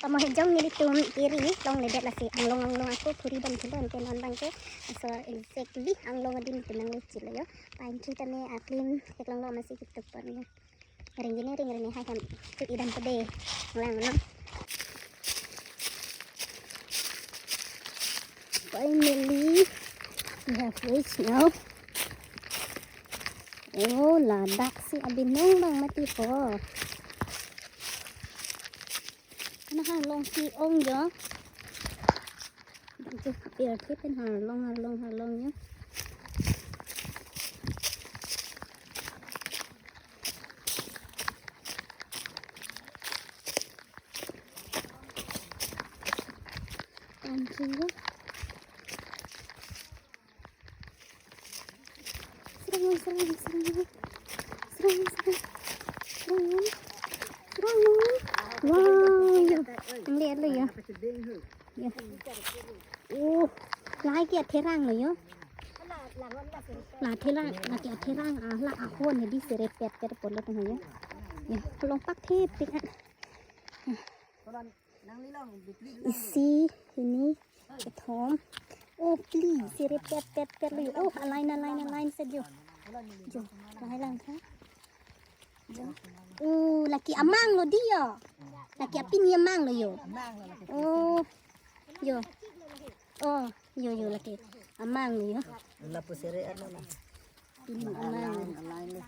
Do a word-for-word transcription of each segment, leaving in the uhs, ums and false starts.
Pamo hejong nelitum kiri longledet lasi anglong anglong ako phuri bang thulo ante non bang ke. So exactly anglong adin ilitum nangluchilo yo. Pine tree tame aklim theklonglo amatsi ketup pon yo. Ring gini ring ring hai ham tu idam pede lang no. Finally, we have reached now. Oh, ladak si abinong bang mati ho. Ana ha long si ong jo. Bang jo, apir thi pen harlong, harlong, harlong jo. Anjing. Serangan, serangan, serangan. Serangan, serangan. Serangan. Serangan. Wow, yo. Ang lihat lo yo. Yo. Oh, lahai ke atherang lo yo. La atherang, la ke atherang, ah, la ahon ni di sere pet pet polo tong yo. Yo, longpak thip tik ah. Isi, hini, kethom. Oh, phli, sere pet, pet, pet lo yo. Oh, a-line, a-line, a-line set yo. Jo, lahai lang tha. Jo. Oh, lake amang lo di yo. Lake apini amang lo yo. Oh, yo. Oh, yo, yo, lake amang lo yo. Lapu sere ano na. Apini amang. Line, line lo.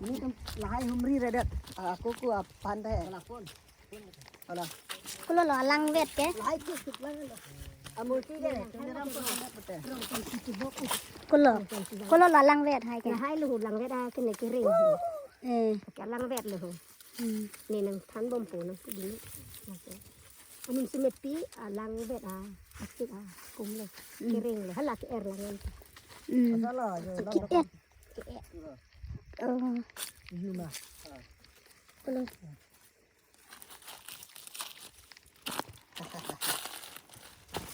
Ini kan lahai humri redet. Ako ko apan deh. Hala. Kolo lo alangvet ke? Lahai ke suklang lo. Amulti de, tuniram ko anak pete. Kolo. Kolo lo alangvet hai ke? Lahai lo langvet ah kene kering. Eh. Ke langvet lo. Hmm. Ne nangthan bompo nang pudin. Amin sumepi alangvet ah. Asik ah. Kum lo. Hmm. Kering lo. Hala ke er langan. Hmm. Ke er. Ke er. Oh. Yuma. Kolo.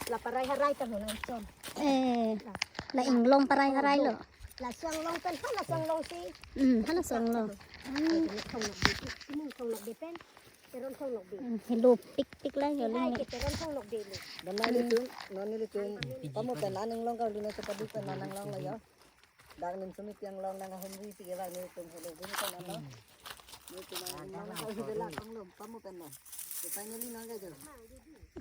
La parai harai ta ho nangchon. Eh, la inglong parai harai lo. La suang long pen, hala suang long si. Hmm, hala suang long. Thong nok di, thong nok di pen. Teron thong nok di. Hmm, helo pik pik la yo. Hai ling ke teron thong nok di lo. Damnang ilitum, non ilitum. Pamo pen aning long kau lina sepadu pen aning long lo yo. Dak nim sumi tiang long nang ahumri si kevang nelitum helo bini kan ano. Nelitum ang long kau hidela kong lo, pamo pen lo. So finally nang gajo.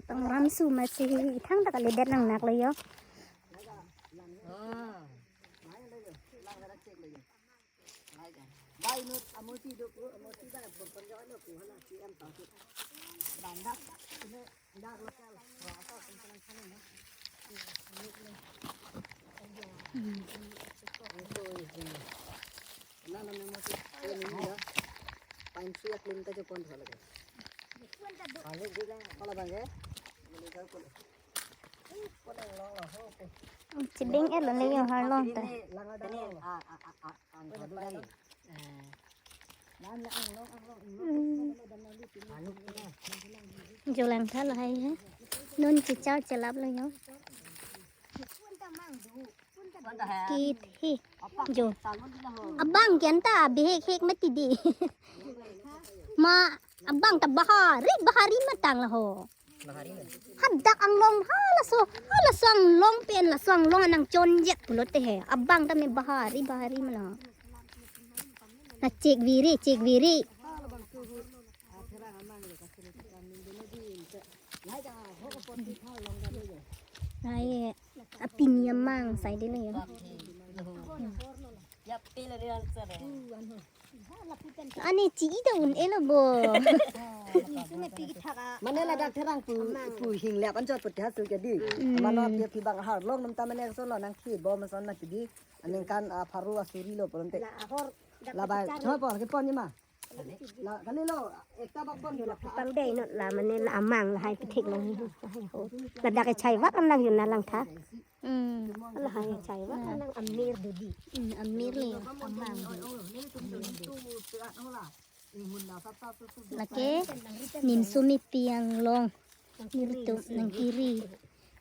Pangramsu masi thangta kalidet nang nak lo yo. Ah. Lai lo yo. Lang kada cek lo yo. Lai ka. Bai nut amoti do ko, amoti ba berpenjauh lo ko hala si em tau. Banda. Ini Chiding et lo le yo harlong ta. Jo lang tha lahai he. Non chichar chelap lo yo. Kithi. Jo. Abang ke anta bihek hek mati di. Ma abang ta bahari bahari matang la ho. Hadak anglong ha laso, ha laso anglong pen laso anglong anang chonjek pulote he. Abang tame bahari bahari ma la. Na chek viri, chek viri. Ai, apini amang sai de lo yo. Ani chi-i ta un-e lo bo. Mane ladak therang pu, pu hing lep anchot pu tiha sul ke di. Hmm. Mano aphi aphi bang harlong num ta mane so lo nang khi bo mason na ke di. Aningkan, ah, pharo asuri lo pulote. La ahor. Labai, choi pon, ke pon ni ma. La, kali lo, ekta bak pon la. Pang dei no la mane la amang lahai pethek long. Ladak ke chai vat lang yun na lang tha. Hmm. Lahai chai vat lang amir dudi. Hmm, amir le amang. Lake nim sumi tiang long. Nelitum nang kiri.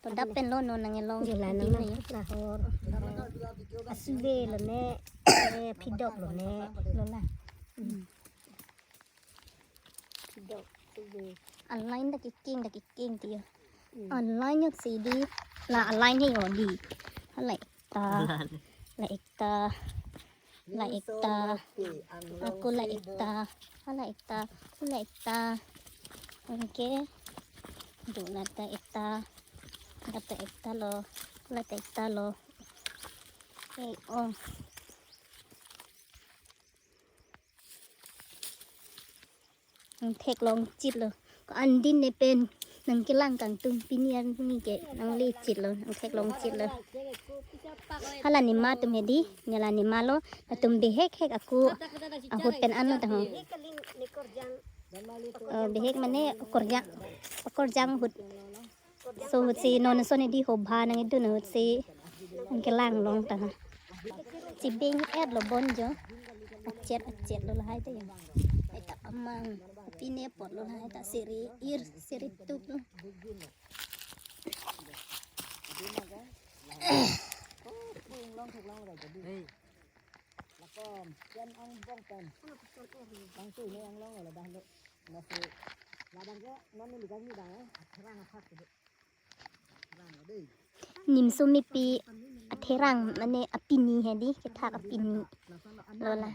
Todap pen lo non nang elong. Jula nang nang lahor. Asuve lo ne. Eh, phidok lo ne. Lo la. Hmm. Phidok, suve. A-line ta kekeng, ta kekeng ti yo. Hmm. A-line yo si di. La a-line he yo di. Hala ekta. La ekta. La ekta. Ako la ekta. Hala ekta. Hala ekta. Okay. Dona ta ekta. Dona ta ekta lo. Hala ta ekta lo. Eh, oh. Nangtheklong chit lo. Ko-an din ne pen nangkelang kangtung, pini arni ke nangle chit lo, nangtheklong chit lo. Hala nima atum he di, ne la nima lo, latum bihek hek ako ahut pen an lo ta ho. Oh, bihek mane akorjang, akorjang ahut. So ahut si non ason he di, hobha nangidun ahut si nangkelang long ta. Chibeng-et lo bon jo. Achet achet lo lahai ta yo. Eta amang pine apot lo lahai ta, siri ir siri tup lo. Nimso mepi atherang mane apini he di, kethak apini lo la.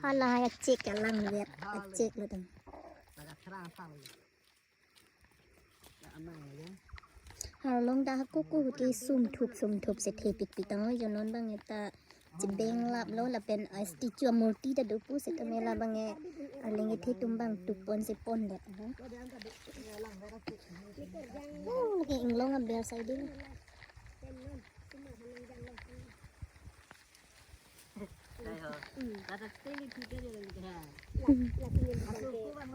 Hala hai achek alang vet, achek lo dam. Arlong ta hako ko ke sum thup sum thup si thepikpik tang lo jo, non bang eta chibeng lap lo lapen a-statue amurti ta do pu setame labang e, arleng ethe atum bang tup pon si pondet. Oh, lake inglong aber side lo.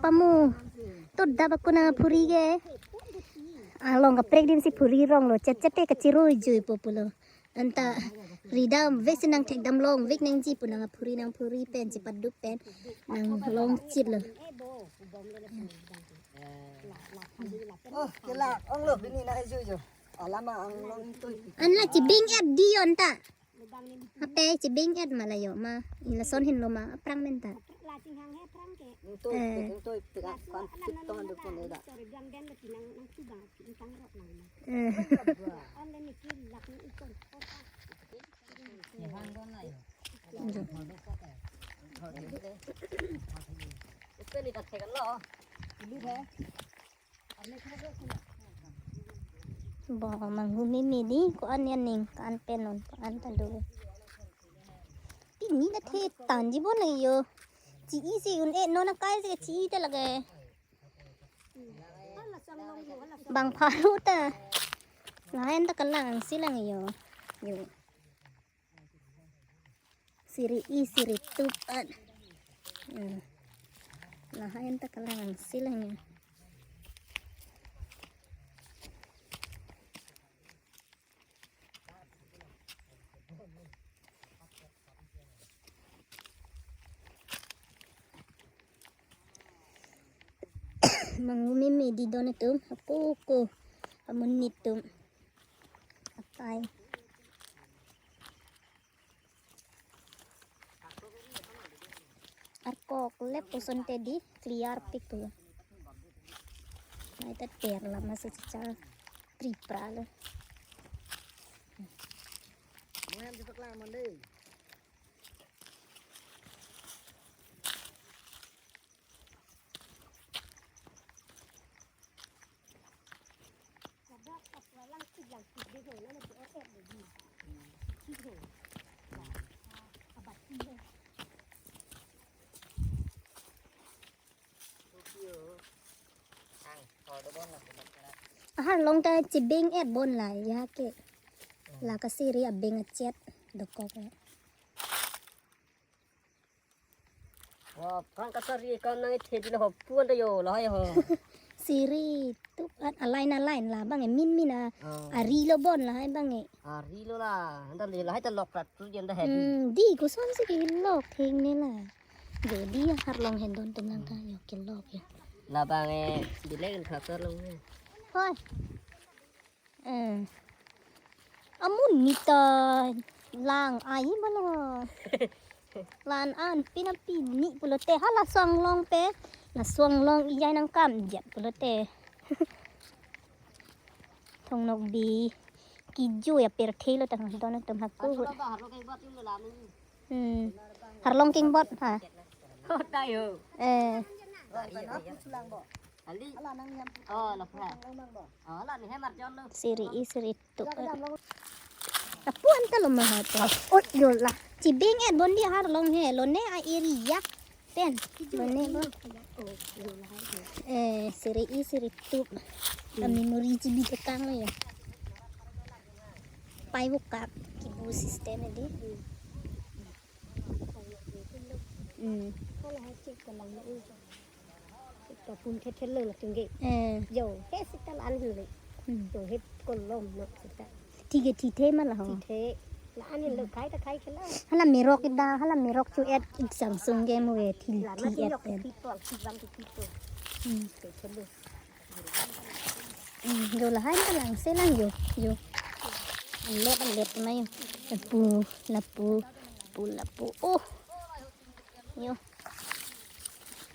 Pamu, to dap ako nangphuri ke. Along kaprek adim si phuri rong lo, chet chet te kachirui jui po pulo. Anta ridam vek si nangthekdam long vek nangji pu nangphuri nangphuri pen chipaduk pen nanglong chit lo. Oh, kela ong lo bini na ejo jo. Alama ang long intui. An la chibeng-et di yo anta. Ape chibeng-et ma la yo ma. Ila son hin lo ma aphrang men ta. La chinghang he aphrang ke. Intui, eh, intui pika kon piton do pon da. Tori gang den le pinang nang chibang pintang rok nang. Eh. On le niki lak ni ikon. Bo manghu meme di, ko-an aning, ko-an pen non, ko-an ta do. Pini ta the tanji bo nang yo. Chi-i si un-e non akai si chi-i ta lake. Bang pharu ta. Lain ta kalang si lang yo. Yo. Siri i siri tup an. Hmm. Lahai anta kalang si lang ya. Manghu meme di don atum, apo ko, amonit atum. Apai. Arkok lep puson te di clear pik pulo. Nai ta ter la masi chichar tripra lo. Mo hem di paklang mande. Ahar long ta chibeng-et bon la ya ke. La kasiri abeng achet dokok. Wa, phrang kasari kam nang ithe di la ho puan ta yo, lahai ho. Siri tup an a-line a-line labang e, min min a. Oh. Ari lo bon lahai bang e. Ari lo la, anta le lahai ta lok rat tu jen ta heavy. Hmm, di koson si kelok theng ne la. Jadi ya har long hendon tum lang ta yo kelok ya. Labang e, bilek in khatar long ne. Hoi. Eh. Amonit ta lang ai balo. Lan an pina pini pulote hala sang long pe. Laso anglong ijai nangkam jat pulote. Thong Nokbe kejui apirthe lo tang don atum hako. Hmm. Harlong kingbot ha. Oh, tayo. Eh. Ali. Oh, lapra. Oh, la ni hemar John lo. Siri-i siritup. Lapu-an ta lo maha to. Oh, yo la. Chibeng et bon di harlong he. Lone a-area pen. Lone lo. Eh, siri-i siritup. A memory chibi tekang lo ya. Pai bukak kibu system edi. Hmm. Kapum thethe lo latum ke. Eh. Jo, he sita la-an lo. Hmm. Jo, he kolom no sita. Thike thithe ma la ho. Thithe. La-an lo khai ta khai ke la. Hala merok ida, hala merok chu et iksang sung ke mu e thi La thi ma et chiyok pen. Thi tol, thi bang thi tol. Hmm. Thethe lo. Hmm, jo lahai ta langse lang jo, jo. Anlet, anlet ma jo. Lapu, lapu, lapu, lapu. Oh. Jo.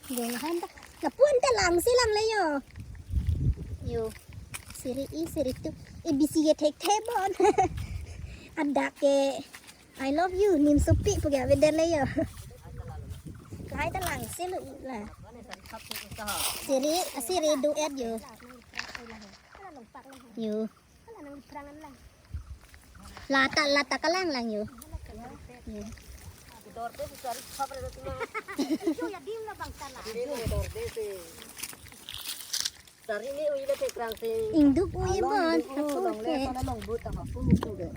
Jo lahai ta. Lapu-an ta langse lang le jo. Jo. Siri-i siritup. A B C ke thekthe bon. Adak ke I love you, nimsopi pu ke avedet le jo. Lahai ta langse lo la. Siri, siri do et jo. Jo. Lata, lata kalang lang jo. Jo. Sari ni ui le thekrang si. Ingduk ui bon, Along bu, aku along le ke. Sana along bu ta hapu bu de.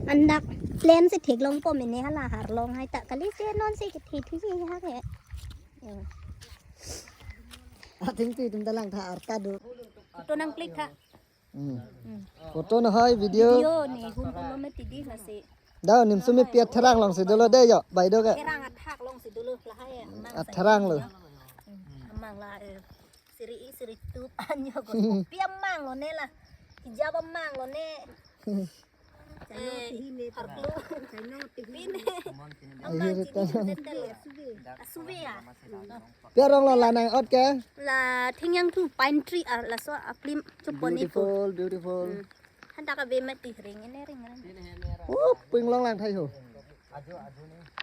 Andak plan si theklongpo mene hala harlong hai ta kali si non si kethe thu si ha ke. Jo. Ating ti tum dalang tha arta do. Photo nang click tha. Hmm. Hmm. Photo na hai video. Video ni hum pulo me tidi lasi. Dao nimsumi pi atharang along si dolo de jo, bai do ke. Therang athak along si dolo lahai. Amang Atharang lo. Hmm. Amang la, eh. Siri-i siritup anyo ko. Pi amang lo ne la. Hijab amang lo ne. Eh, harklu. Pine. Amang Ahir chini kan. Tetel. Asuve ya. Pi arong lo la nang-ot ke? La Thingyang thu pine tree, ah, laso a-film chupon ipo. Beautiful, beautiful. Hmm. Hanta ka be mati ring ene ring ring. Oh, ping long lang thai ho.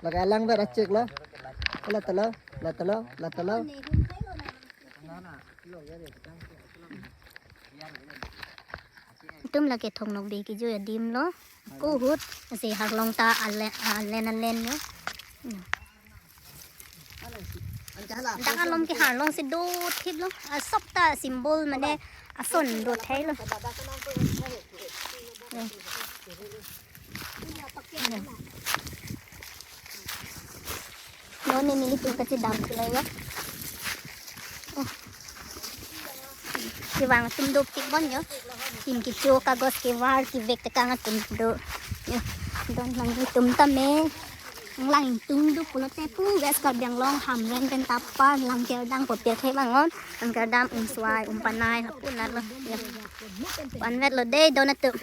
Lake alang ber achek lo. La talo, la talo, la talo. Itum lake Thong Nokbe kejui adim lo. Ko ahut si harlong ta alen alen alen lo. Dak along ke harlong si do thip lo. Asop ta symbol mane ason do thai lo. Non ne nelitum kachedam thu lo ya. Oh. Kevang atum dopik bon jo. Kim kecho kagos kevar kevek tekang atum do. Jo. Don lang itum tame. Lang ingtung do pulote pu West Karbi Anglong Hamren pen ta apar Langker dam ko pirthe bang non. Langker dam, Umswai, Umpanai hapu nat lo. Jo. Panvet lo de don atum.